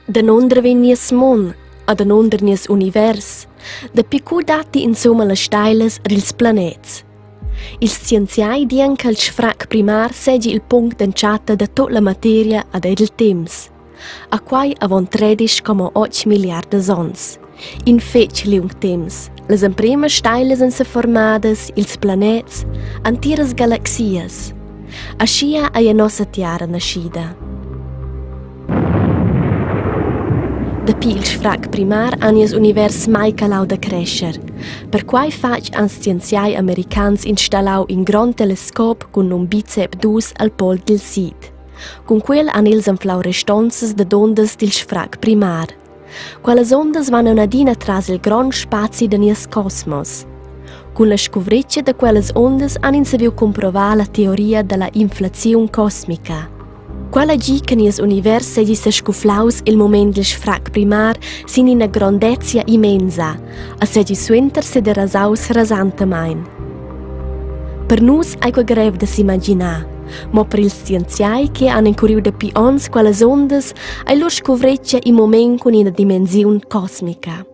Danunder vegn nies mund e danunder nies univers? Dapi cu datti insumma las steilas ed ils planets? Ils scienziai dian ch'el sfrac primar seigi il punct d'entschatta da tut la materia ed il temps. A quai avon 13,8 milliardas onns. In fetg liung temps. Las empremas steilas ein seformadas, ils planets, antiras galaxias. Aschia ei nossa tiara naschida. Dapi il sfrac primar han ils univers mai calau da crescher. Perquai fatg han scienziai americans installau in grond telescop cun num Bicep 2 al pol dil sid. Cun quel han els anflau restonzas dad ondas dil sfrac primar. Quellas ondas van aunc adina tras il grond spazi da nies cosmos. Cun la scuvretga da quellas ondas han ins saviu cumprovar la teoria dalla inflaziun cosmica. Quella gi che nies univers seigi sescuflaus il mument dil sfrac primar sin ina grondezia immensa e seigi suenter sederasaus rasantamein. Per nus ei quei grev da s'imaginar, mo per ils scienziai che han encuriu dapi onns quellas ondas ei lur scuvretga in mument cun ina dimensiun cosmica.